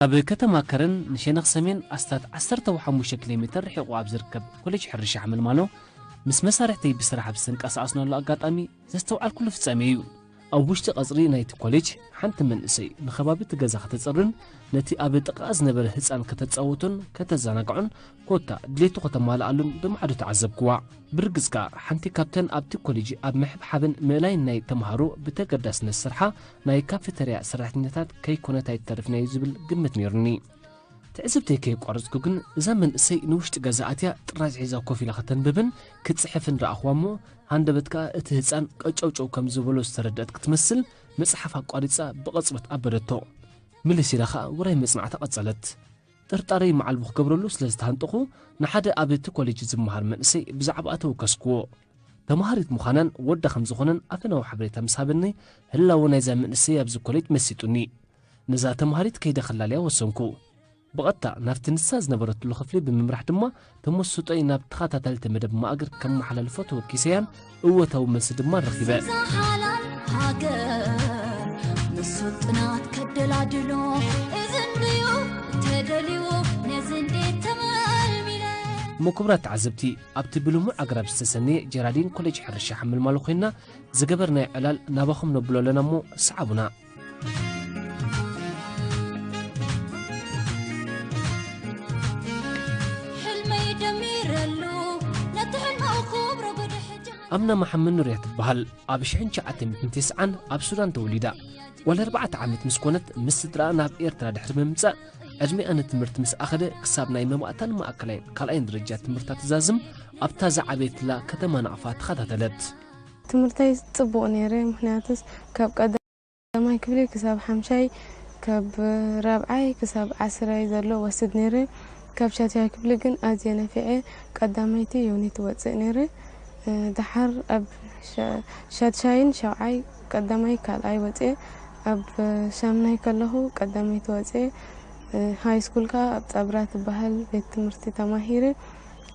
ካብ ከተማ ከረን ንሸነኽ ሰሜን ኣስታት ዓሰርተ ሓሙሽተ ኪሎ ሜተር ርሒቑ ኣብ ዝርከብ ኮሌጅ ሕርሻ ሓመልማሎ፣ ምስ መሳርሕተይ ብስራሕ ኣብ ዝተንቀሳቐስናሉ ኣጋጣሚ ዘስተውዓልኩሉ ፍጻሜ እዩ። ኣብ ውሽጢ ቀጽሪ ናይቲ ኮሌጅ፣ ሓንቲ መንእሰይ ንኸባቢ እቲ ገዛ ከተጽርን ነቲ ኣብ ጥቓኣ ዝነበረ ህጻን ከተጻውቶን ከተዘናግዖን፣ ኮታ ድሌቱ ከተማልኣሉን ብማዕዶ ተዓዘብክዋ። ብርግጽ ከኣ፣ ሓንቲ ካብተን ኣብቲ ኮሌጅ ኣብ ምሕብሓብን ምእላይን ናይ ተምሃሮ ብተገዳስነት ዝሰርሓ ናይ ካፌተርያ ሰራሕተኛታት ከይኮነት ኣይትተርፍን እዩ ዝብል ግምት ነይሩኒ። ትዕዝብተይ ከየቋረጽኩ ግን፣ እዛ መንእሰይ ንውሽጢ ገዛ ኣትያ ጥራዝ ሒዛ ኮፍ ኢላ ከተንብብን ክትጽሕፍን ረኣኽዋ እሞ፣ ሃንደበት ከኣ እቲ ህጻን ቀጨውጨው ከም ዝበሎ ዝተረድአት ክትመስል፣ መጽሓፍ ኣቋሪጻ ብቕጽበት ኣበደቶ። ምልስ ኢላ ከኣ ውራይ መጽናዕታ ቀጸለት። ጥርጣረይ መዓልቡ ክገብረሉ ስለ ዝተሃንጠኹ፣ ንሓደ ኣብ እቲ ኮሌጅ ዝመሃር መንእሰይ ብዛዕባኣ ተወከስክዎ። ተማሃሪት ምዃናን ወዳ ከም ዝኾነን ኣፈናዊ ሓበሬታ ምስ ሃበኒ፣ ህላወ ናይዛ መንእሰይ ኣብዚ ኮሌጅ መሲጡኒ። ነዛ ተማሃሪት ከይደ ክላልያ ወሰንኩ። ብቐጥታ ናብቲ ንሳ ዝነበረትሉ ክፍሊ ብምምራሕ ድማ፣ ተመስጦይ ናብ ተኸታታልቲ መደብ ማእገር ከመሓላልፎ ተወኪሰያን እወታዊ መልሲ ድማ ረኺበ። እዛ ሓላል ሃገር ንሱ ጥናት ከደላድሎ፣ እዚ እንድዩ ተደልዩ፣ ነዚ እንዴት ተመልሚለ። እሞ ክቡራት ተዓዘብቲ፣ ኣብቲ ብልሙዕ ኣግራብ ዝተሰነየ ጀራዲን ኮሌጅ ሕርሻ ሓመልማሎ ኮይንና ዝገበርናዮ ዕላል ናባኹም ነብሎ ኣለና እሞ ሰዓቡና። ሕልመይ ደሚረሉ ነቲ ሕልመ ክብሮ ብድሕጃ። ኣምና መሓመድ ኑር እያ ትበሃል። ኣብ ሽሕን ትሽዓተ ሚእትን ተስዓን ኣብ ሱዳን ተወሊዳ። ጓል ኣርባዕተ ዓመት ምስ ኮነት፣ ምስ ስድራኣ ናብ ኤርትራ ድሕሪ ምምጻእ፣ ዕድሜኣ ንትምህርቲ ምስ ኣኸለ፣ ክሳብ ናይ መባእታን ማእከላይን ካልኣይን ደረጃ ትምህርታ ትዛዝም፣ ኣብታ ዝዓበየትላ ከተማ ናቕፋ ተኸታተለት። ትምህርተይ ጽቡቕ ነይረ፣ ምኽንያቱስ ካብ ቀዳማይ ክፍሊ ክሳብ ሓምሻይ፣ ካብ ራብዓይ ክሳብ ዓስራይ ዘሎ ወስድ ነይረ። ካብ ሻድሻይ ክፍሊ ግን ኣዝየ ነፊዐ፣ ቀዳመይቲ ዮኒ ትወጽእ ነይረ። እ፣ ደሓር ኣብ ሻ-፣ ሻድሻይን ሻውዓይ ቀዳማይ ካልኣይ ወጽኤ፣ ኣብ ሻምናይ ከለኹ ቀዳመይቲ ወጽኤ። እ፣ ሃይ ስኩል ከኣ ኣብ ጸብራ ትበሃል ቤት ትምህርቲ ተማሂረ።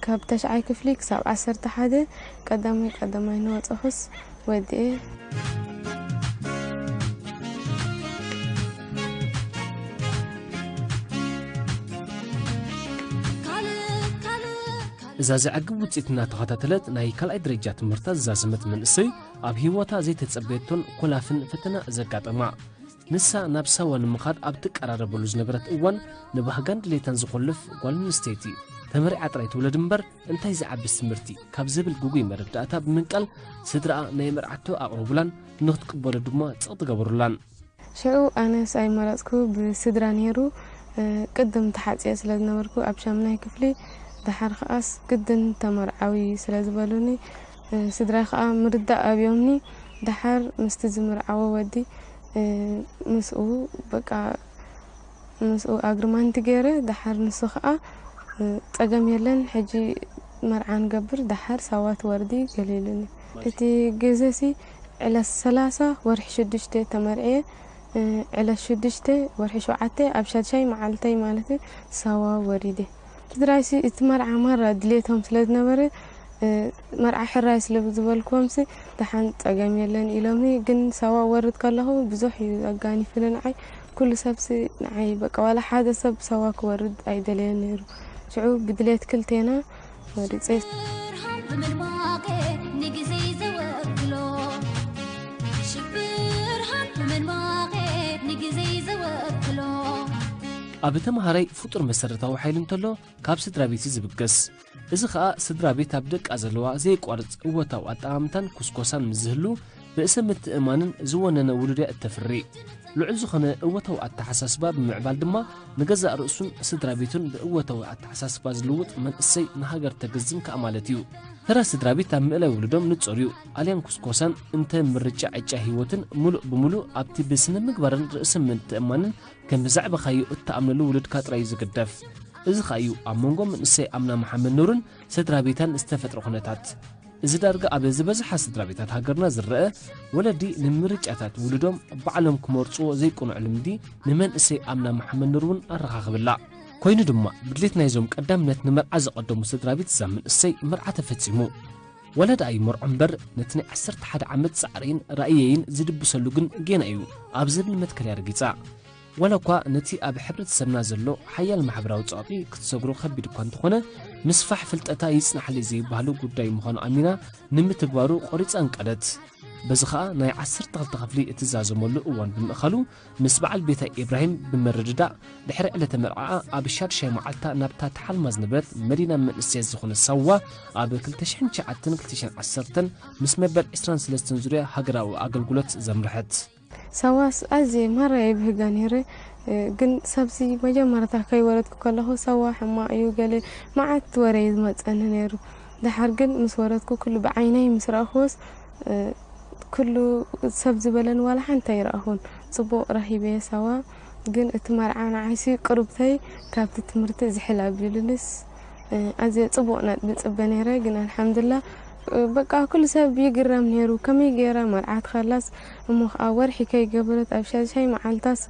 ካብ ተሽዓይ ክፍሊ ክሳብ ዓሰርተ ሓደ ቀዳማይ ቀዳማይ እናወጸኹስ ወዲኤ። እዛ ዘዕግብ ውጽኢት እናተኸታተለት ናይ ካልኣይ ደረጃ ትምህርታ ዝዛዘመት መንእሰይ፣ ኣብ ህይወታ ዘይተጸበየቶን ኮላፍን ፈተና ዘጋጠማ። ንሳ ናብ ሳዋ ንምኻድ ኣብ ትቀራረበሉ ዝነበረት እዋን፣ ንባህጋን ድሌታን ዝኾልፍ ጓል ኣንስተይቲ፣ ተመርዓ ጥራይ ትውለድ እምበር፣ እንታይ ዝዓብስ ትምህርቲ ካብ ዝብል ግጉይ መረዳእታ ብምንቃል፣ ስድራኣ ናይ መርዓቶ ኣቕርቡላን ንኽትቅበሎ ድማ ጸቕጢ ገበሩላን። ሽዑ ኣነስ ኣይመረጽኩ፣ ብስድራ ነይሩ። እ፣ ቅድም ተሓጽየ ስለ ዝነበርኩ ኣብ ሻምናይ ክፍሊ፣ ደሓር ከኣስ ግድን ተመርዓዊ ስለ ዝበሉኒ፣ እ፣ ስድራይ ከኣ ምርዳእ ኣብዮምኒ። ደሓር ምስቲ ዝምርዓዎ ወዲ፣ እ፣ ምስኡ በቃ ምስኡ ኣግሪማንት ገይረ፣ ደሓር ንሱ ኸኣ፣ እ፣ ጸገም የለን፣ ሕጂ መርዓ ንገብር፣ ደሓር ሳዋ ትወርዲ ገለ ኢሉኒ። እቲ ግዜሲ ዕለት ሰላሳ ወርሒ ሽዱሽተ ተመርዕየ፣ እ፣ ዕለት ሽዱሽተ ወርሒ ሸውዓተ ኣብ ሻድሻይ መዓልተይ ማለት እዩ፣ ሳዋ ወሪደ። ስድራይሲ እቲ መርዓ ማራ ድሌቶም ስለ ዝነበረ፣ እ፣ መርዓ ሕራይ ስለ ዝበልክዎምሲ፣ ደሓን ጸገም የለን ኢሎምኒ። ግን ሳዋ ወርድ ከለኹ ብዙሕ እዩ ኣጋኒፍኒ ንዓይ። ኩሉ ሰብሲ ንዓይ በቃ ዋላ ሓደ ሰብ ሳዋ ክወርድ ኣይደለየን ነይሩ። ሽዑ ብድሌት ክልቴና ወሪጸ። ሽብርሃን ብምድማቐ ንግዜ ዘወክሎ፣ ሽብርሃን ብምድማቐ ንግዜ ዘወክሎ። ኣብ ተምሃራይ ፍጡር መሰረታዊ ሓይሊ እንተሎ፣ ካብ ስድራ ቤት እዩ ዝብገስ። እዚ ኸኣ ስድራ ቤት ኣብ ደቃ ዘለዋ ዘየቋርጽ እወታዊ ኣጠማምታን ኩስኮሳን ምስ ዝህሉ፣ ርእሰ ምትእማንን ዝወነነ ውሉድ እያ እተፍሪ። ልዑል ዝኾነ እወታዊ ኣተሓሳስባ ብምዕባል ድማ፣ ንገዛእ ርእሱን ስድራ ቤቱን ብእወታዊ ኣተሓሳስባ ዝልውጥ መንእሰይ ንሃገር ተገዝም ከኣ ማለት እዩ። ተራ ስድራ ቤት ኣብ ምእላይ ውሉዶም ንጹር እዩ። ኣልያን ኩስኮሳን እንተ ምርጫ ዕጫ ህይወትን ምሉእ ብምሉእ ኣብቲ ብስነ ምግባርን ርእሰ ምትእማንን ከም ብዛዕባኻዮ እትኣምነሉ ውሉድካ ጥራይ እዩ ዝግደፍ። እዚ ኸኣ እዩ ኣብ መንጎ መንእሰይ ኣምና መሓመድ ኑርን ስድራ ቤታን ዝተፈጥረ ኩነታት። እዚ ዳርጋ ኣብ ዝበዝሓ ስድራ ቤታት ሃገርና ዝረአ፣ ወለዲ ንምርጫታት ውሉዶም ባዕሎም ክመርጽዎ ዘይቅኑዕ ልምዲ ንመንእሰይ ኣምና መሓመድ ኑር እውን ኣረኻኽብላ። ኮይኑ ድማ፣ ብድሌት ናይዞም ቀዳምነት ንመርዓ ዘቐደሙ ስድራ ቤት እዛ መንእሰይ መርዓ ተፈጺሙ። ወለዳ ይመርዖ እምበር፣ ነቲ ናይ ዓሰርተ ሓደ ዓመት ጻዕረይን ራእየይን ዝድብሰሉ ግን ጌና እዩ ኣብ ዝብል መትከል እያ ረጊጻ። ዋላ እኳ ነቲ ኣብ ሕብረተሰብና ዘሎ ሓያል ማሕበራዊ ጸቕጢ ክትሰግሮ ከቢድ እኳ እንተኾነ፣ ምስፋሕ ፍልጠታ ይጽናሕለይ ዘይበሃሉ ጉዳይ ምዃኑ ኣሚና ንምትግባሩ ቆሪጻ ኣንቀደት። በዚ ኸኣ ናይ ዓሰርተ ክልተ ክፍሊ እትዛዘመሉ እዋን ብምእኻሉ፣ ምስ በዓል ቤታ ኢብራሂም ብምርድዳእ፣ ድሕሪ ዕለተ መርዓኣ ኣብ ሻድሻይ መዓልታ ናብታ ተሓልማ ዝነበረት መዲና መንእሰያት ዝኾነ ሳዋ ኣብ ክልተ ሽሕን ትሽዓተን ክልተ ሽሕን ዓሰርተን ምስ መበል ዕስራን ሰለስተን ዙርያ ሃገራዊ ኣገልግሎት ዘምርሐት። ሳዋስ ኣዝየ ማራ ይብህጋ ነይረ፣ እ፣ ግን ሰብዚ መጀመርታ ከይወረድኩ ከለኹ ሳዋ ሕማቕ እዩ ገለ መዓት ወረ እዩ ዝመጸኒ ነይሩ። ደሓር ግን ምስ ወረድኩ ኩሉ ብዓይነይ ምስ ረኣኽዎስ፣ እ፣ ኩሉ ሰብ ዝበለኒ ዋላ ሓንቲ ኣይረኣኹን። ጽቡቕ ረኺበየ ሳዋ፣ ግን እቲ መርዓ ንዓይሲ ቅሩብተይ ካብቲ ትምህርቲ ዝሕል ኣቢሉንስ፣ እ፣ ኣዝየ ጽቡቕ ነጥቢ ጽበ ነይረ፣ ግን ኣልሓምዱላ፣ እ፣ በቃ ኩሉ ሰብ ይግረም ነይሩ። ከመይ ገይራ መርዓ ትኸላስ እሞ ኸኣ ወርሒ ከይገበረት ኣብ ሻድሻይ መዓልታስ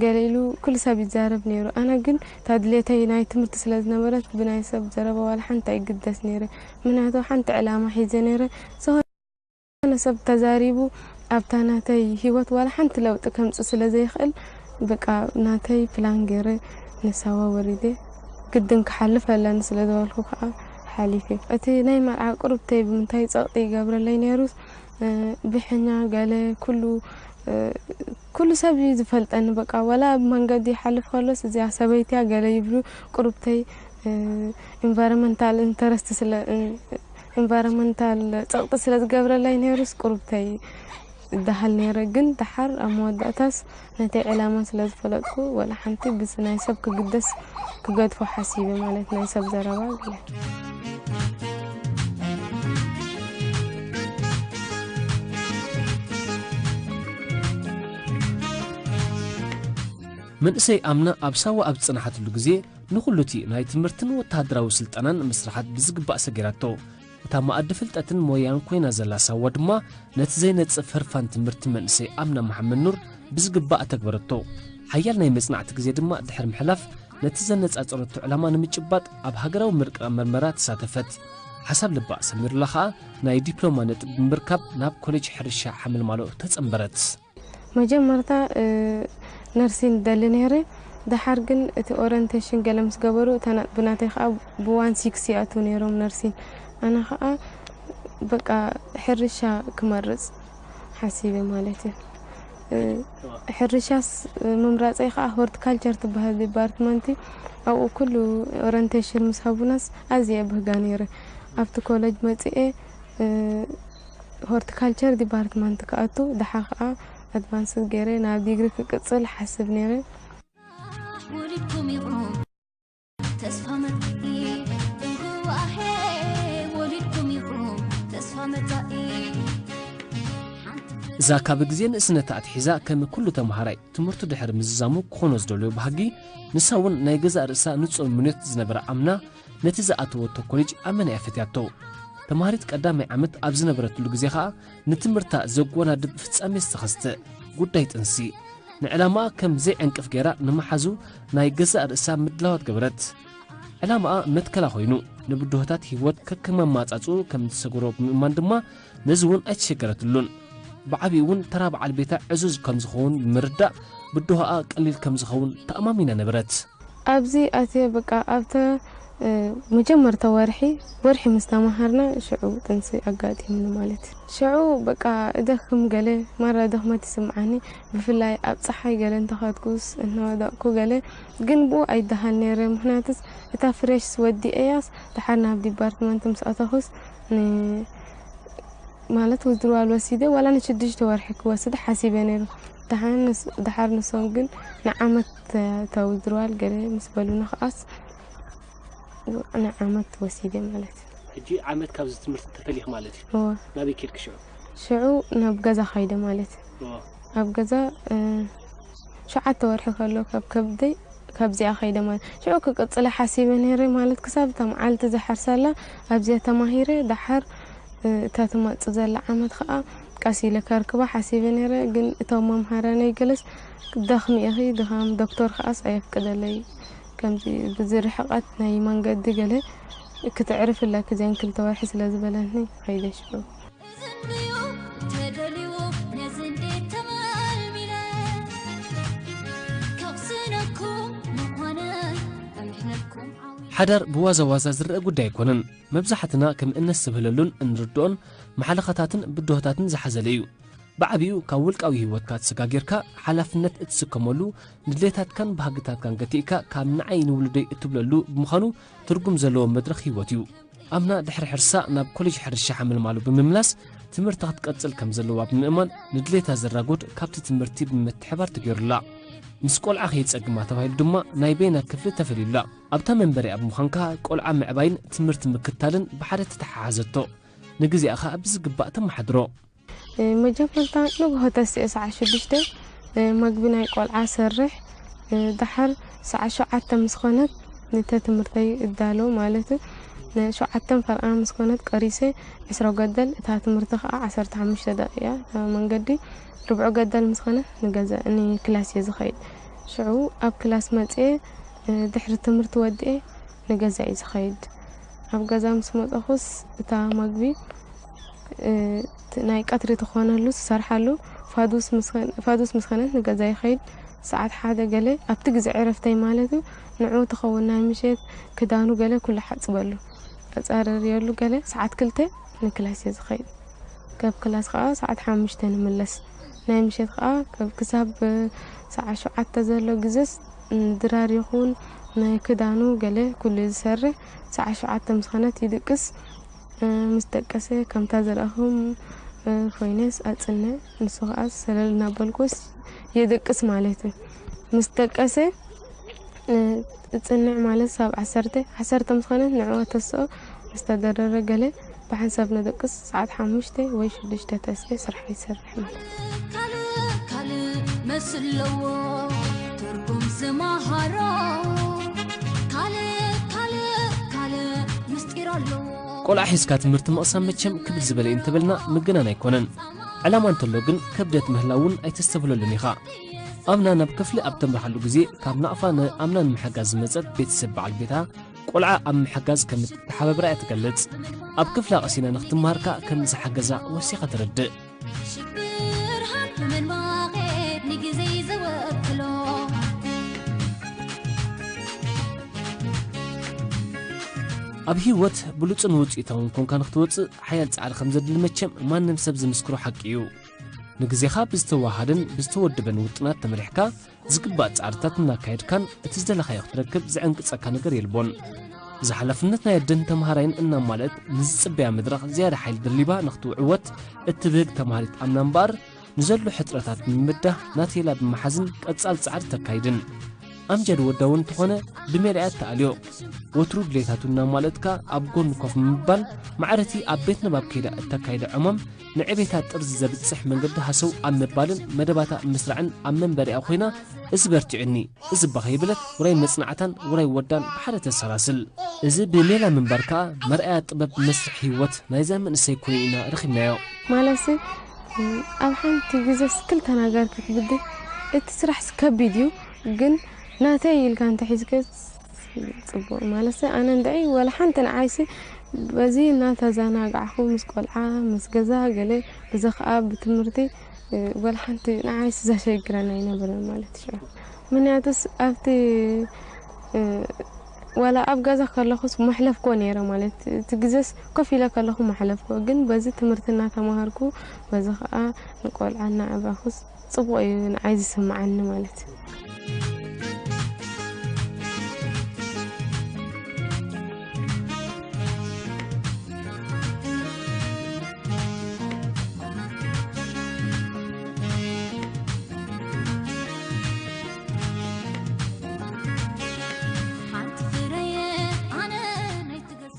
ገለ ኢሉ ኩሉ ሰብ ይዛረብ ነይሩ። ኣነ ግን እታ ድሌተይ ናይ ትምህርቲ ስለ ዝነበረት ብናይ ሰብ ዘረባ ዋላ ሓንቲ ኣይግደስ ነይረ። ምኽንያቱ ሓንቲ ዕላማ ሒዘ ነይረ። ዝኾነ ሰብ ተዛሪቡ ኣብታ ናተይ ህይወት ዋላ ሓንቲ ለውጢ ከምጽእ ስለ ዘይኽእል፣ በቃ ናተይ ፕላን ገይረ ንሳዋ ወሪደ ግድን ክሓልፍ ኣለኒ ስለ ዝበልኩ ከዓ ሓሊፈ። እቲ ናይ መርዓ ቁርብተይ ብምንታይ ጸቕጢ ይገብረለይ ነይሩስ፣ እ፣ ብሕኛ ገለ ኩሉ፣ እ፣ ኩሉ ሰብ እዩ ዝፈልጠኒ። በቃ ዋላ ኣብ መንገዲ ይሓልፍ ከሎስ እዚኣ ሰበይትያ ገለ ይብሉ። ቁርብተይ፣ እ፣ ኢንቫይሮመንታል ኢንተረስት ስለ፣ እ፣ ኢንቫይሮመንታል ጸቕጢ ስለ ዝገብረለይ ነይሩስ ቁርብተይ ይደሃል ነይረ። ግን ደሓር ኣብ መወዳእታስ ነተይ ዕላማ ስለ ዝፈለጥኩ ዋላ ሓንቲ ብስ ናይ ሰብ ክግደስ ክገድፎ ሓሲበ፣ ማለት ናይ ሰብ ዘረባ ገለ። መንእሰይ ኣምና ኣብ ሳዋ ኣብ ዝጸንሓትሉ ግዜ፣ ንኹሉ እቲ ናይ ትምህርትን ወተሃደራዊ ስልጠናን መስርሓት ብዝግባእ ሰጊራቶ። እታ መኣዲ ፍልጠትን ሞያን ኮይና ዘላ ሳዋ ድማ፣ ነቲ ዘይነጽፍ ህርፋን ትምህርቲ መንእሰይ ኣምና መሓመድ ኑር ብዝግባእ ኣተግበረቶ። ሓያል ናይ መጽናዕቲ ግዜ ድማ ድሕሪ ምሕላፍ፣ ነቲ ዘነጻጸረቶ ዕላማ ንምጭባጥ ኣብ ሃገራዊ ምርቃ መርመራ ተሳተፈት። ሓሳብ ልባ ሰሚሩላ ኸኣ፣ ናይ ዲፕሎማ ነጥቢ ብምርካብ ናብ ኮሌጅ ሕርሻ ሓመልማሎ ተጸንበረት። መጀመርታ፣ እ፣ ነርሲን ደሊ ነይረ። ደሓር ግን እቲ ኦሪንቴሽን ገለ ምስ ገበሩ፣ እታ ና-፣ ብናተይ ኸኣ ብዋን ሲክስ ይኣትዉ ነይሮም ነርሲን። ኣነ ኸኣ በቃ ሕርሻ ክመርጽ ሓሲበ ማለት እዩ። እ፣ ሕርሻስ፣ እ፣ ምምራጸይ ኸኣ ሆርቲካልቸር ትበሃል ዲፓርትመንት እዩ። ኣብኡ ኩሉ ኦሪንቴሽን ምስ ሃቡናስ ኣዝየ ብህጋ ነይረ። ኣብቲ ኮሌጅ መጺኤ፣ እ፣ ሆርቲካልቸር ዲፓርትመንት ክኣቱ፣ ደሓ ኸኣ ኣድቫንስድ ገይረ ናብ ዲግሪ ክቅጽል ሓስብ ነይረ። ወሊድኩም ኢኹም ተስፋ መጻኢ፣ እንክዋሄ ወሊድኩም ኢኹም ተስፋ መጻኢ። እዛ ካብ ግዜ ንእስነታ ኣትሒዛ ከም ኩሉ ተምሃራይ ትምህርቱ ድሕሪ ምዝዛሙ ክኾኖ ዝደለዮ ባህጊ፣ ንሳ እውን ናይ ገዛእ ርእሳ ንጹር ምንዮት ዝነበራ ኣምና፣ ነቲ ዝኣተወቶ ኮሌጅ ኣመና እያ ፈትያቶ። ተምሃሪት ቀዳማይ ዓመት ኣብ ዝነበረትሉ ግዜ ኸኣ፣ ንትምህርታ ዘጓናድብ ፍጻሜ ዝተኸስተ ጉዳይ ጥንሲ፣ ንዕላማኣ ከም ዘይዕንቅፍ ገይራ፣ ንመሓዙ ናይ ገዛእ ርእሳ ምድላዋት ገበረት። ዕላማኣ መትከላ ኮይኑ፣ ንብድሆታት ህይወት ከከም ኣማጻጽኡ ከም እተሰግሮ ብምእማን ድማ፣ ነዚ እውን ኣይተሸገረትሉን። ብዓቢኡ እውን ተራ በዓል ቤታ ዕዙዝ ከም ዝኸውን ብምርዳእ፣ ብድሆኣ ቀሊል ከም ዝኸውን ተኣማሚና ነበረት። ኣብዚ ኣትየ፣ በቃ፣ ኣብተ፣ እ፣ መጀመርታ ወርሒ፣ ወርሒ ምስ ተማሃርና፣ ሽዑ ጥንሲ ኣጋጢሙኒ ማለት እዩ። ሽዑ፣ በቃ፣ እደክም ገለ፣ ማራ ድኽመት ይስምዓኒ። ብፍላይ ኣብ ጸሓይ ገለ እንተኸድኩስ፣ እናወደቕኩ ገለ፣ ግን ብኡ ኣይደሃል ነይረ። ምኽንያቱስ፣ እታ ፍሬሽስ ወዲኤያስ፣ ደሓር ናብ ዲፓርትመንት ምስ ኣተኹስ፣ ን-፣ ማለት ዊዝድሮዋል ወሲደ ዋላ ንሽዱሽተ ወርሒ ክወስድ ሓሲበ ነይሩ። ደሓር ንስ-፣ ደሓር ንሶም ግን ንዓመት ተ-፣ ተ ዊዝድሮዋል ገለ ምስ በሉኒ ከኣስ ንዓመት ወሲደ ማለት እዩ። ሕጂ ዓመት ካብዚ ትምህርቲ ተፈሊኺ ማለት እዩ? እወ። ናበይ ኬድኪ ሽዑ? ሽዑ ናብ ገዛ ኸይደ ማለት እዩ። እወ። ኣብ ገዛ፣ እ፣ ሸውዓተ ወርሒ ከሎ ካብ ከብደይ ካብዚኣ ኸይደ ማለት። ሽዑ ክቅጽላ ሓሲበ ነይረ ማለት ክሳብ እታ መዓልቲ ዝሓርሳላ ኣብዚኣ ተማሂረ ደሓር፣ እ፣ እታ ትመጽእ ዘላ ዓመት ኸኣ ቀስ ኢለ ከርክባ ሓሲበ ነይረ። ግን እቶም መምሃራነይ ገለስ ደኽሚ ኢኺ፣ ድኻም ዶክተር ኸኣስ ኣየፍቅደለይ። ከምዚ ብዚ ርሕቐት ናይ መንገዲ ገለ ክትዕርፊ ኣለኪ እዘን ክልተ ወርሒ ስለ ዝበለኒ ኸይደ ሽዑ። እዝንዩ ተደልዩ ነዚ እንዴት ተመልሚለ ካብ ሓዳር ብዋዛ ዋዛ ዝረአ ጉዳይ ኣይኮነን። መብዛሕትና ከም እነስተብህለሉን እንርድኦን፣ መሓለኻታትን ብድሆታትን ዝሓዘለ እዩ። ብዓቢኡ ካብ ውልቃዊ ህይወትካ ተሰጋጊርካ፣ ሓላፍነት እትስከመሉ፣ ንድሌታትካን ባህግታትካን ገቲእካ ካብ ንዓይ ንውሉደይ እትብለሉ ብምዃኑ፣ ትርጉም ዘለዎ መድረኽ ህይወት እዩ። ኣምና ድሕሪ ሕርሳ ናብ ኮሌጅ ሕርሻ ሓመልማሉ ብምምላስ፣ ትምህርታ ክትቀጽል ከም ዘለዋ ብምእማን፣ ንድሌታ ዘራጎድ ካብቲ ትምህርቲ ብምትሕባር ተገይሩላ። ምስ ቆልዓ ከይጸግማ ተባሂሉ ድማ ናይ በይና ክፍሊ ተፈልዩላ። ኣብታ መንበሪኣ ብምዃንካ፣ ቆልዓ ምዕባይን ትምህርቲ ምክታልን ብሓደ ተተሓሓዘቶ። ንግዜኣ ኸኣ ብዝግባእ ተመሓድሮ። መጀመርታ ንግሆ ተስኤ ሰዓት ሽዱሽተ መግቢ ናይ ቆልዓ ሰርሕ፣ ደሓር ሰዓት ሸውዓተ ምስ ኾነት፣ ነተ ትምህርተይ እዳሎ ማለት እዩ። ሸውዓተን ፈርቓ ምስ ኮነት ቀሪሰ፣ ዕስራ ገደል፣ እታ ትምህርቲ ኸዓ ዓሰርተ ሓሙሽተ ደቂቃ እያ፣ እታ መንገዲ። ርብዑ ገደል ምስ ኾነ፣ ንገዛ ንክላስ እየ ዝኸይድ። ሽዑ ኣብ ክላስ መፅየ፣ ድሕሪ ትምህርቲ ወድኤ፣ ንገዛ እየ ዝኸይድ። ኣብ ገዛ ምስ መፀኹስ፣ እታ መግቢ፣ እ፣ ት-፣ ናይ ቀትሪ ትኾነሉ ትሰርሓሉ፣ ፋዱስ ምስ ኸን-፣ ፋዱስ ምስ ኸነት ንገዛ ይኸይድ። ሰዓት ሓደ ገለ ኣብቲ ግዜ ዕረፍተይ ማለት እዩ፣ ንዑ ትኸውን ናይ ምሸት ክዳኑ ገለ ኩሉ ሓጽበሉ፣ ኣጻረርየሉ ገለ ሰዓት ክልተ ንክላስ እየ ዝኸይድ። ካብ ክላስ ኸኣ ሰዓት ሓሙሽተ ንምለስ። ናይ ምሸት ኸኣ ካብ ክሳብ ሰዓት ሸውዓተ ዘሎ ግዜስ ድራር ይኹን ናይ ክዳኑ ገለ ኩሉ ዝሰርሕ። ሰዓት ሸውዓተ ምስ ኸነት ይድቅስ። እ፣ ምስ ደቀሰ ከምታ ዘርኣኹም፣ እ፣ ኮይነስ ኣጽንዕ። ንሱ ኸኣ ሰለል እናበልኩስ የድቅስ ማለት እዩ። ምስ ደቀሰ፣ እ፣ እጽንዕ ማለት ሳብ ዓሰርተ፣ ዓሰርተ ምስ ኾነ ንዕኡ ኣተስኦ። ምስ ተደረረ ገለ ብሓንሳብ ነደቅስ። ሰዓት ሓሙሽተ ወይ ሽዱሽተ ተስኤ ስራሕ ይሰርሕ ማለት እዩ። ካልእ፣ ካልእ መስለዎ ትርጉም ዝመሃሮ። ካልእ፣ ካልእ፣ ካልእ ምስጢር ኣለዎ። ቆልዓ ሒዝካ ትምህርቲ ምቕሳም መቸም ክብድ ዝበለ እዩ እንተበልና ምግናን ኣይኮነን። ዕላማ እንተሎ ግን ክብደት ምህላው እውን ኣይተስተብህለሉን ኢኻ። ኣምና ናብ ክፍሊ ኣብ ተምርሓሉ ግዜ ካብ ናቕፋ ንኣምና ንምሕጋዝ ዝመጸት ቤተሰብ በዓል ቤታ ቆልዓ ኣብ ምሕጋዝ ከም እትተሓባበራ እያ ትገልጽ። ኣብ ክፍላ ቀሲና ንኽትመሃር ከኣ ከም ዝሓገዛ ወሲኻ ተረድእ። ሽብር ሃንቱ ምንባቄ ንግዜይ ዝወክሎ። ኣብ ህይወት ብሉጽን ውጽኢታውን ኮንካ ንኽትወጽእ ሓያል ጻዕሪ ከም ዘድሊ መቸም ማንም ሰብ ዝምስክሮ ሓቂ እዩ። ንግዜኻ ብዝተዋሃደን ብዝተወደበን ውጥናት ተመሪሕካ፣ ዝግባእ ጻዕርታት እናካየድካን እቲ ዝደለኻዮ ክትረክብ ዝዕንቅጸካ ነገር የልቦን። እዚ ሓላፍነት ናይ ኣደን ተምሃራይን እናማልአት ንዝጽበያ መድረኽ ዝያዳ ሓይሊ ደሊባ ንኽትውዕወት እትብህግ ተምሃሪት ኣምና እምበኣር፣ ንዘሎ ሕጽረታት ብምብዳህ ናተይላ ብምሓዝን ቀጻል ጻዕሪ ተካይድን። ኣምጀድ ወዳ እውን እንተኾነ ብሜላ እያ እተኣልዮ። ወትሩ ድሌታቱ እናማልአትካ ኣብ ጎኑ ኮፍ ምባል፣ ማዕረቲ ኣብ ቤት ንባብ ከይዳ እተካይዶ ዕማም ንዕቤታ ጥርዚ ዘብጽሕ መንገዲ ሃሰው ኣብ ምባልን መደባታ ምስራዕን ኣብ መንበሪኣ ኮይና፣ እዚ በርቲዑኒ፣ እዚ እባ ከይበለት ውራይ መጽናዕታን ውራይ ወዳን ብሓደ ተሰላስል። እዚ ብሜላ ምንባር ከኣ መርኣያ ጥበብ መስርሕ ህይወት ናይዛ መንእሰይ ኮይኑ ኢና ረኺብናዮ። ማለትሲ፣ ኣብ ሓንቲ ግዜስ ክልተ ነገር ክትብድህ፣ እቲ ስራሕስ ከቢድ እዩ፣ ግን ናተይ ኢልካ እንተሒዝከስ ጽቡቕ። ማለትሲ፣ ኣነ እንድዒ ወላ ሓንቲ ንዓይሲ በዚ እናተዘናጋዕኹ ምስ ቆልዓ፣ ምስ ገዛ ገለ፣ እዚ ኸኣ ብትምህርቲ፣ ወላ ሓንቲ ንዓይሲ ዘሸግረኒ ኣይነበረን ማለት እዩ። ምኽንያቱስ ኣብቲ፣ እ፣ ዋላ ኣብ ገዛ ከለኹስ መሕለፍኮ ነይረ ማለት፣ እቲ ግዜስ ኮፍ ኢለ ከለኹ መሕለፍኮ፣ ግን በዚ ትምህርቲ እናተማሃርኩ፣ በዚ ኸኣ ንቆልዓ እናዕበኹስ ጽቡቕ እዩ ንዓይ ዝስምዓኒ ማለት እዩ።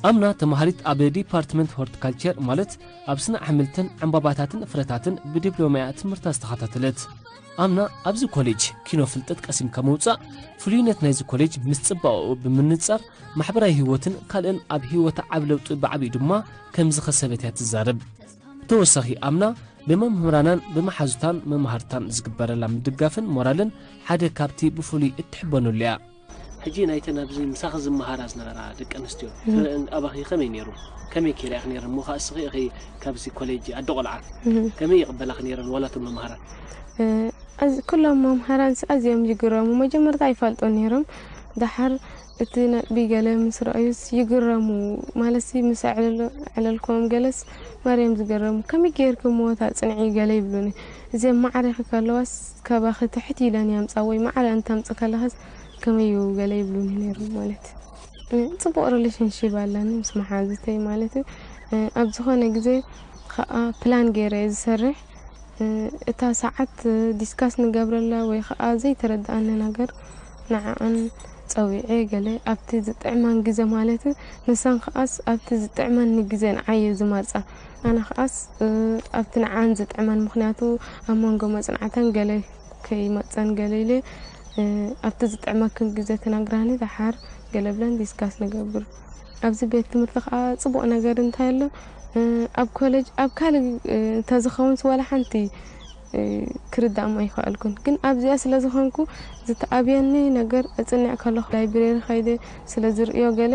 ኣምና ተማሃሪት ኣብ ዲፓርትመንት ሆርቲካልቸር፣ ማለት ኣብ ስነ ኣሕምልትን ዕምባባታትን ፍረታትን ብዲፕሎማ'ያ ትምህርታ ዝተኸታተለት። ኣምና ኣብዚ ኮሌጅ ኪኖ ፍልጠት ቀሲምካ ምውጻእ፣ ፍሉይነት ናይዚ ኮሌጅ ምስ ጽባቐኡ ብምንጻር፣ ማሕበራዊ ህይወትን ካልእን ኣብ ህይወታ ዓቢ ለውጢ ብዓቢኡ ድማ ከም ዝኸሰበት እያ ትዛረብ። ብተወሳኺ ኣምና ብመምህራናን ብመሓዙታን መማህርታን ዝግበረላ ምድጋፍን ሞራልን ሓደ ካብቲ ብፍሉይ እትሕበነሉ እያ። ሕጂ ናይተን ኣብዚ ምሳኺ ዝመሃራ ዝነበራ ደቂ ኣንስትዮ እም። ክርእን ኣባኺ ከመይ ነይሩ? ከመይ ከይረኣኺ ነይረን? እሞ ኸኣ እስኺ ኢኺ ካብዚ ኮሌጅ ኣደ ቆልዓ እም። ከመይ ይቕበላኺ ነይረን ዋላ እቶም መማህራን? እ፣ ኣዝ-፣ ኩሎም መምሃራንስ ኣዝዮም ይግረሙ። መጀመርታ ኣይፈልጦን ነይሮም። ደሓር እቲ ነጥቢ ገለ ምስ ረኣዩስ ይግረሙ። ማለትሲ ምስ ኣዕለሎ-፣ ኣዕለልክዎም ገለስ ማርያም ዝገረሙ፣ "ከመይ ጌርኪ እሞ ታጽንዒ?" ገለ ይብሉኒ። እዚኦም ማዕሪኺ ከለዋስ ካባኺ ትሕት ኢለን የምጻ ወይ ማዕረ እንተምጽ ከለኻስ ከመይ እዩ ገለ ይብሉኒ ነይሮም ማለት እዩ። እ፣ ጽቡቕ ሪሌሽንሺፕ ኣለኒ ምስ መሓዙተይ ማለት እዩ። እ፣ ኣብ ዝኾነ ግዜ ኸኣ ፕላን ገይረ እየ ዝሰርሕ። እ፣ እታ ሰዓት ዲስካስ ንገብረላ ወይ ኸኣ ዘይተረድኣኒ ነገር ንዓኣን ጸዊዐ ገለ ኣብቲ ዝጥዕማን ግዜ ማለት እዩ። ንሰን ኸኣስ ኣብቲ ዝጥዕመኒ ግዜ ንዓየ ዝመርጻ። ኣነ ኸኣስ፣ እ፣ ኣብቲ ንዓን ዝጥዕመን፣ ምኽንያቱ ኣብ መንጎ መጽናዕተን ገለ ከይመጸን ገለ ኢለ፣ እ፣ ኣብቲ ዝጥዕመክን ግዜ ትነግራኒ፣ ደሓር ገለ ብለን ዲስካስ ንገብር። ኣብዚ ቤት ትምህርቲ ኸኣ ጽቡቕ ነገር እንታይ ኣሎ? እ፣ ኣብ ኮሌጅ፣ ኣብ ካልእ፣ እ፣ እንተዝኸውንስ ዋላ ሓንቲ፣ እ፣ ክርዳእም ኣይከኣልኩን። ግን ኣብዚኣ ስለ ዝኾንኩ ዝተኣብየኒ ነገር እጽንዕ ከለኹ ላይብሬሪ ከይደ ስለ ዝርእዮ ገለ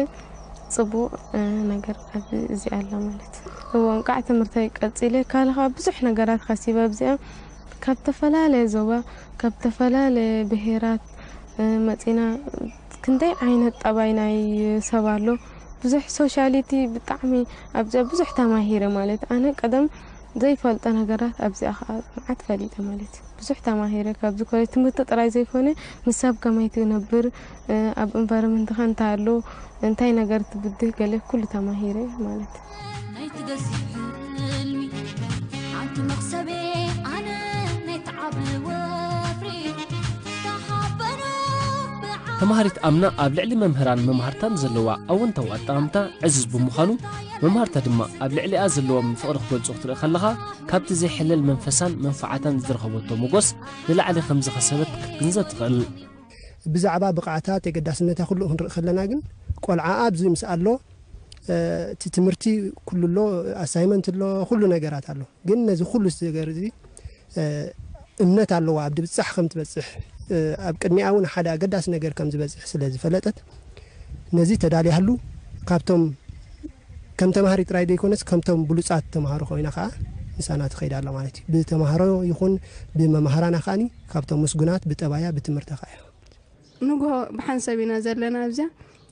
ጽቡቕ፣ እ፣ ነገር ኣብዚ እዚኣ ኣላ ማለት። እዎ፣ እንቃዕ ትምህርተይ ቀጺለ፣ ካልእ ኸኣ ብዙሕ ነገራት ከሲበ ኣብዚኣ። ካብ ዝተፈላለየ ዞባ፣ ካብ ዝተፈላለየ ብሄራት፣ እ፣ መጺና፣ ክንደይ ዓይነት ጠባይ ናይ ሰብ ኣሎ። ብዙሕ ሶሻሊቲ ብጣዕሚ ኣብዚኣ ብዙሕ ተማሂረ ማለት። ኣነ ቀደም ዘይፈልጦ ነገራት ኣብዚኣ ኸኣ መዓት ፈሊጠ ማለት። ብዙሕ ተማሂረ ካብዚ ኮሌጅ ትምህርቲ ጥራይ ዘይኮነ ምስ ሰብ ከመይ ትነብር፣ እ፣ ኣብ ኢንቫይሮንመንትኻ እንታይ ኣሎ፣ እንታይ ነገር ትብድህ ገለ ኩሉ ተማሂረ ማለት። ናይ ትገዝእ ሕልሚ ሓንቲ መኽሰቤ ኣነ ናይ ተዓቢ ወፍሪ ተሓበኖ ብዓ- ተማሃሪት ኣምና ኣብ ልዕሊ መምህራን መምሃርታን ዘለዋ ኣወንታዊ ኣጠማምታ ዕዙዝ ብምዃኑ፣ መምሃርታ ድማ ኣብ ልዕሊኣ ዘለዎም ፍቕሪ ክገልጹ ክትርኢ ከለኻ፣ ካብቲ ዘይሕለል መንፈሳን መንፈዓታን ዝረኸበቶ ሞጎስ ንላዕሊ ከም ዝኸሰበት ክትግንዘብ ትኽእል። ብዛዕባ ብቕዓታ፣ ተገዳስነታ ኩሉ ክንርኢ ከለና ግን፣ ቆልዓ ኣብዚ ምስ ኣሎ፣ እ፣ እቲ ትምህርቲ ኩሉ ኣሎ፣ ኣሳይመንት ኣሎ፣ ኩሉ ነገራት ኣሎ። ግን ነዚ ኩሉ ነገር እዚ፣ እ፣ እምነት ኣለዋ ኣብ ድብጻሕ ከም ትበጽሕ፣ እ፣ ኣብ ቅድሚኣ እውን ሓደ ኣገዳሲ ነገር ከም ዝበጽሕ ስለ ዝፈለጠት፣ ነዚ ተዳልያሉ ካብቶም ከም ተማሃሪ ጥራይ ዘይኮነስ ከምቶም ብሉጻት ተማሃሮ ኮይና ከኣ ምሳና ትኸይድ ኣላ ማለት እዩ። ብተማሃሮ ይኹን ብመማህራና ከኣኒ ካብቶም ምስጉናት ብጠባያ ብትምህርታ ከኣ እያ። ንግሆ ብሓንሳብ ኢና ዘለና ኣብዚኣ፣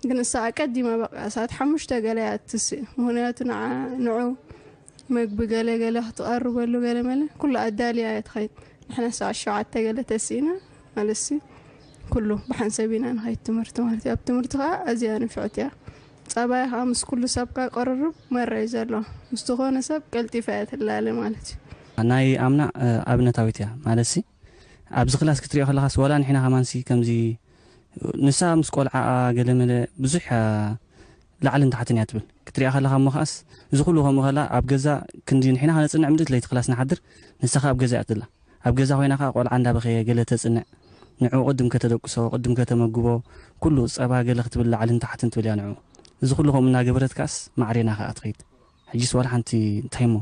ግን እሳ ኣቀዲማ በቃ ሰዓት ሓሙሽተ ገለ እያ ትስእ። ምኽንያቱ ንዓ-፣ ንዑ መግቢ ገለ ገለ ክትቐርበሉ ገለ መለ ኩሉ ኣዳልያ እያ ትኸይድ። ንሕና ሰዓት ሸውዓተ ገለ ተስኢና ማለትሲ ኩሉ ብሓንሳብ ኢና ንኸይድ ትምህርቲ ማለት እዩ። ኣብ ትምህርቲ ኸዓ ኣዝያ ንፍዕቲ እያ። ጸባያ ኸዓ ምስ ኩሉ ሰብ ካ ቅርርብ መራ እዩ ዘለዋ። ምስ ዝኾነ ሰብ ቀልጢፋ እያ ትላለ ማለት እዩ። ናይ ኣምና፣ እ፣ ኣብነታዊት እያ ማለትሲ ኣብዚ ክላስ ክትሪኦ ከለኻስ ዋላ ንሕና ከማንሲ ከምዚ ንሳ ምስ ቆልዓኣ ገለ መለ ብዙሕ እያ ላዕልን ታሕትን እያ ትብል። ክትሪኣ ከለኻ እሞ ከኣስ እዚ ኩሉ ከምኡ ከላ ኣብ ገዛ ክንዲ ንሕና ከነጽንዕ ምድት ለይቲ ክላስ ንሓድር ንሳ ከኣ ኣብ ገዛ እያ ትላ። ኣብ ገዛ ኮይና ከኣ ቆልዓ እንዳበኸየ ገለ ተጽንዕ። ንዕኡ ቅድም ከተደቅሶ፣ ቅድም ከተመግቦ፣ ኩሉ ጸባ ገለ ክትብል ላዕልን ታሕትን ትብል እያ ንዕኡ። እዚ ኩሉ ከምኡ እናገበረት ከኣስ ማዕሬና ከኣ ትኸይድ። ሕጂስ ዋላ ሓንቲ እንታይ እሞ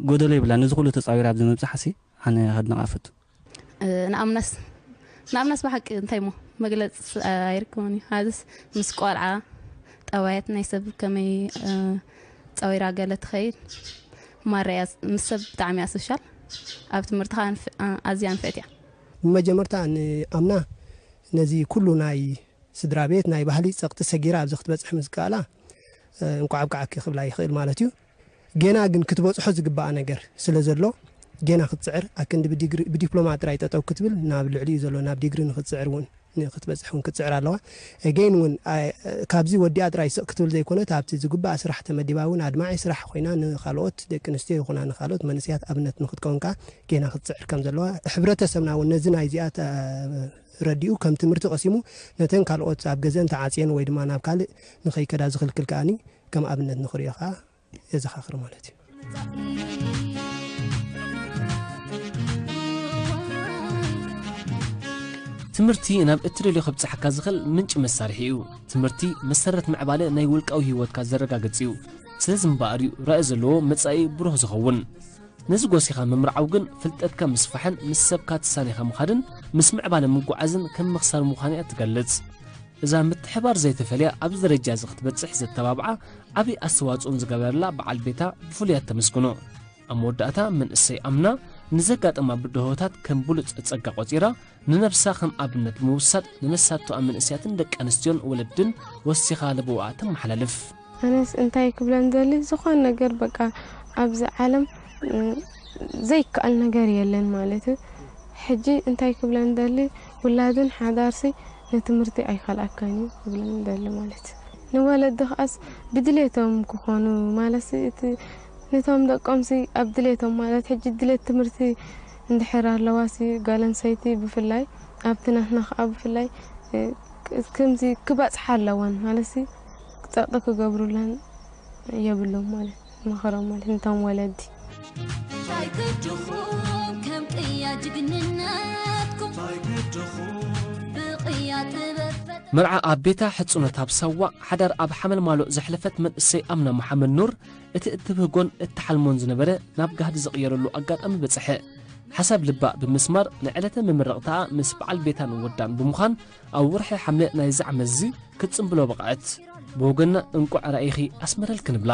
ጎደሎ የብላን። ነዚ ኩሉ ተጻዊራ ኣብዚ ምብጻሓሲ ኣነ ከድንቓ እፈቱ። እ፣ ንኣምናስ፣ ንኣምናስ ብሓቂ እንታይ እሞ መግለጽ፣ እ፣ ኣይርከቦን እዩ። ሓዝስ ምስ ቆልዓ ጠባያት ናይ ሰብ ከመይ፣ እ፣ ጸዊራ ገለ ትኸይድ ማረያ ምስ ሰብ ብጣዕሚ እያ ሶሻል። ኣብ ትምህርቲ ኸኣ ንፍ-፣ እ፣ ኣዝያ ንፍዕቲ እያ። ብመጀመርታ ንኣምና ነዚ ኩሉ ናይ ስድራ ቤት ናይ ባህሊ ጸቕጢ ሰጊራ ኣብዚ ክትበጽሕ ምስ ከኣላ፣ እ፣ እንቋዕ ኣብቅዓኪ ክብላ ይኽእል ማለት እዩ። ጌና ግን ክትበጽሖ ዝግባኣ ነገር ስለ ዘሎ፣ ጌና ክትጽዕር፣ ኣክንዲ ብዲግሪ፣ ብዲፕሎማ ጥራይ ጠጠው ክትብል፣ ናብ ልዕሊኡ ዘሎ፣ ናብ ዲግሪ ንክትጽዕር እውን፣ ንክትበጽሕ እውን ክትጽዕር ኣለዋ። እ፣ ጌን እውን፣ ኣ-፣ ካብዚ ወዲኣ ጥራይ ስቕ ክትብል ዘይኮነት፣ ኣብቲ ዝግባኣ ስራሕ ተመዲባ እውን ኣድማዒ ስራሕ ኮይና ንኻልኦት ደቂ ኣንስትዮ ይኹና ንኻልኦት መንእሰያት ኣብነት ንክትከውን ከኣ ጌና ክትጽዕር ከም ዘለዋ፣ ሕብረተሰብና እውን ነዚ ናይዚኣ ተ-፣ ረዲኡ ከም ትምህርቲ ቀሲሙ ነተን ካልኦት ኣብ ገዘን ተዓጽየን ወይ ድማ ናብ ካልእ ንኸይከዳ ዝኽልክል ከኣኒ ከም ኣብነት ንኽሪኦ ከኣ የዘኻኽር ማለት እዩ። ትምህርቲ ናብ እትደልዮ ከብጽሓካ ዝኽእል ምንጪ መሳርሒ እዩ። ትምህርቲ መሰረት ምዕባለ ናይ ውልቃዊ ህይወትካ ዘረጋግጽ እዩ። ስለዚ እምበኣር እዩ ራኢ ዘለዎ መጻኢ ብሩህ ዝኸውን። ነዚ ጎሲኻ ምምርዓው ግን ፍልጠትካ ምስፋሕን ምስ ሰብካ ተሳኒኻ ምኻድን ምስ ምዕባለ ምጉዓዝን ከም ምኽሳር ምዃኑ እያ ትገልጽ። እዛ ምትሕባር ዘይተፈልያ ኣብዚ ደረጃ እዚ ክትበጽሕ ዘተባብዓ ዓቢ ኣስተዋጽኦን ዝገበረላ በዓል ቤታ ብፍሉይ እያ ተመስግኖ። ኣብ መወዳእታ መንእሰይ ኣምና ንዘጋጠማ ብድሆታት ከም ብሉጽ ጸጋ ቆጺራ፣ ንነብሳ ከም ኣብነት ብምውሳድ ንነሳቶኣ መንእሰያትን ደቂ ኣንስትዮን ወለድን ወሲኻ ለበዋኣ ተመሓላልፍ። ኣነስ እንታይ ክብለን ደሊ፣ ዝኾን ነገር በቃ ኣብዚ ዓለም፣ እ፣ ዘይከኣል ነገር የለን ማለት እዩ። ሕጂ እንታይ ክብለን ደሊ፣ ውላድን ሓዳርሲ ንትምህርቲ ኣይከልኣካን እዩ ክብለን ደሊ ማለት እዩ። ንወለዲ ከኣስ ብድሌቶም ክኾኑ ማለት እቲ ነቶም ደቆምሲ ኣብ ድሌቶም ማለት ሕጂ ድሌት ትምህርቲ እንድሕር ኣለዋሲ ጓል ኣንስተይቲ ብፍላይ ኣብቲ ናትና ከኣ ብፍላይ፣ እ፣ ከምዚ ክበጽሓ ኣለወን ማለትሲ ጸቕጢ ክገብሩለን የብሎም ማለት መኸሮም ማለት ነቶም ወለዲ። እንታይ ግድኹም ከም ቅያ ጅግንነትኩም ብቕያ ጥበብ ፈጠ- መርዓ ኣብ ቤታ፣ ሕጽኖት ኣብ ሳዋ፣ ሓዳር ኣብ ሓመልማሎ ዘሕለፈት መንእሰይ ኣምና መሓመድ ኑር፣ እቲ እትብህጎን እትሓልሞን ዝነበረ ናብ ጋህዲ ዝቕየረሉ ኣጋጣሚ በጽሐ። ሓሳብ ልባ ብምስማር ንዕለተ መመረቕታኣ ምስ በዓል ቤታን ወዳን ብምዃን ኣብ ወርሒ ሓምለ ናይዚ ዓመትዚ ክትጽምብሎ በቕዐት። ብወገንና እንቋዕ ራኢኺ ኣስመረልኪ ንብላ።